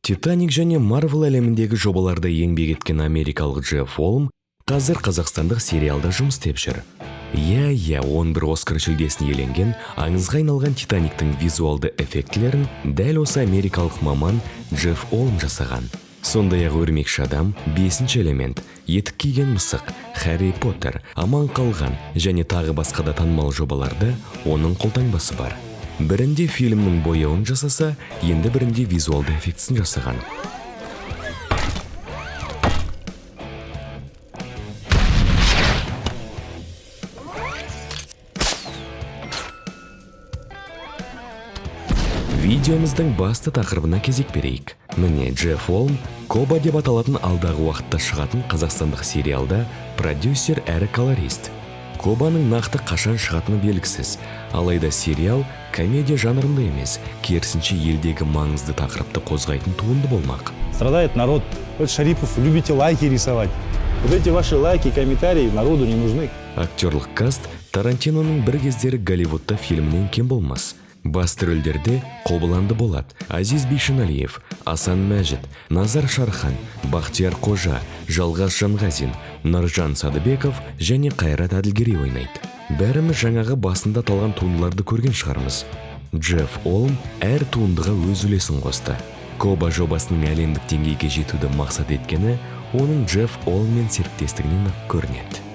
Титаник және Марвел әлеміндегі жобаларда еңбек еткен америкалық Джефф Олм қазір қазақстандық сериалда жұмыс істеп жүр. Иә, иә, 11 Оскар жүлдесін иеленген аңызға айналған Титаниктің визуалды эффектілерін дәл осы америкалық маман Джефф Олм жасаған. Сондай-ақ Өрмекші адам, Бесінші элемент, Етік киген мысық, Харри Поттер, Аман қалған және тағы басқа да танымал жобаларда оның қолтаңбасы бар. Бірінде фильмнің бояуын жасаса, енді бірінде визуалды эффектісін жасаған. Видеомыздың басты тақырыбына кезек берейік. Міне, Джефф Олм Коба деп аталатын алдағы уақытта шығатын қазақстандық сериалда продюсер әрі колорист. Кобаның нақты қашан шығатыны белгісіз. Алайда сериал комедия жанрында емес, керісінше елдегі маңызды тақырыпты қозғайтын туынды болмақ. Страдает народ. Вот, Шарипов, любите лайки рисовать. Вот эти ваши лайки, комментарии народу не нужны. Актерлық каст Тарантиноның бір кездері Голливудта фильмінен кем болмас. Басты рөлдерде Қобыланды Болат, Азиз Бейшеналиев, Асан Мәжит, Назар Шархан, Бақтияр Қожа, Жалғас Жанғазин, Нұржан Садыбеков және Қайрат Әділгерей ойнайды. Бәріміз жаңағы басында аталған туындыларды көрген шығармыз. Джефф Олм әр туындыға өз үлесін қосты. Коба жобасының әлемдік деңгейге жетуді мақсат еткені оның Джефф Олммен серіктестігінен көрінеді.